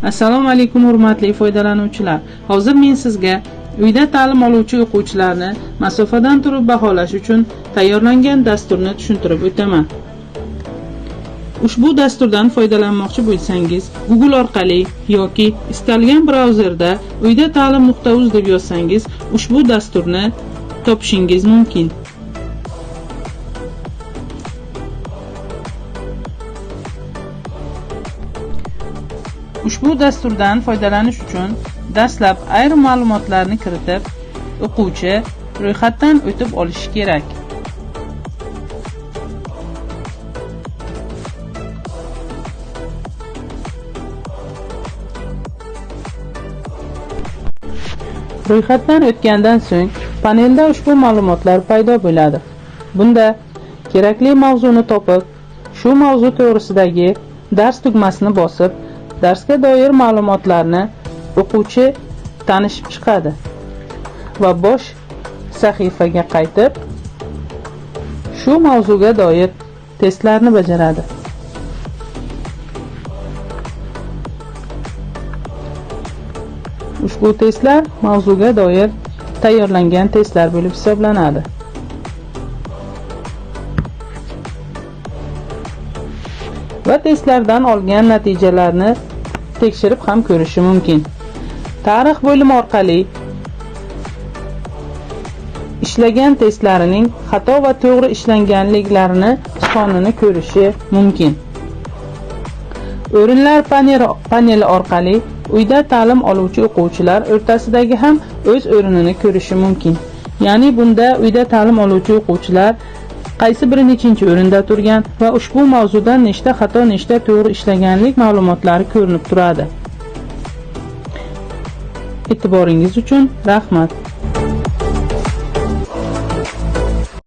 Assalomu alaykum hurmatli foydalanuvchilar. Hozir men sizga uyda ta'lim oluvchi o'quvchilarni masofadan turib baholash uchun tayyorlangan dasturni tushuntirib o'taman. Ushbu dasturdan foydalanmoqchi bo'lsangiz, Google orqali yoki istalgan brauzerda uyda ta'lim.uz deb yozsangiz, ushbu dasturni topishingiz mumkin. Ushbu dasturdan foydalanish uchun dastlab ayrim ma'lumotlarni kiritib, o'quvchi ro'yxatdan o'tib olishi kerak. Ro'yxatdan o'tgandan so'ng panelda ushbu ma'lumotlar paydo bo'ladi. Bunda kerakli mavzuni topib, shu mavzu to'g'risidagi dars tugmasini bosib, darsga doir ma'lumotlarni o'quvchi tanishib chiqadi va bosh sahifaga qaytib, shu mavzuga doir testlarni bajaradi. Ushbu testlar mavzuga doir tayyorlangan testlar bo'lib hisoblanadi. Va testlardan olgan natijalarni tekshirib ham ko'rishi mumkin. Tarix bo'limi orqali ishlagan testlarining xato va to'g'ri ishlanganliklarini sonini ko'rishi mumkin. O'rinlar paneli orqali uyda ta'lim oluvchi o'quvchilar o'rtasidagi ham o'z o'rinini ko'rishi mumkin. Ya'ni bunda uyda ta'lim oluvchi o'quvchilar qaysi biri nechinchi o'rinda turgan va ushbu mavzudan nechta xato, nechta to'g'ri ishlaganlik ma'lumotlari ko'rinib turadi. E'tiboringiz uchun rahmat.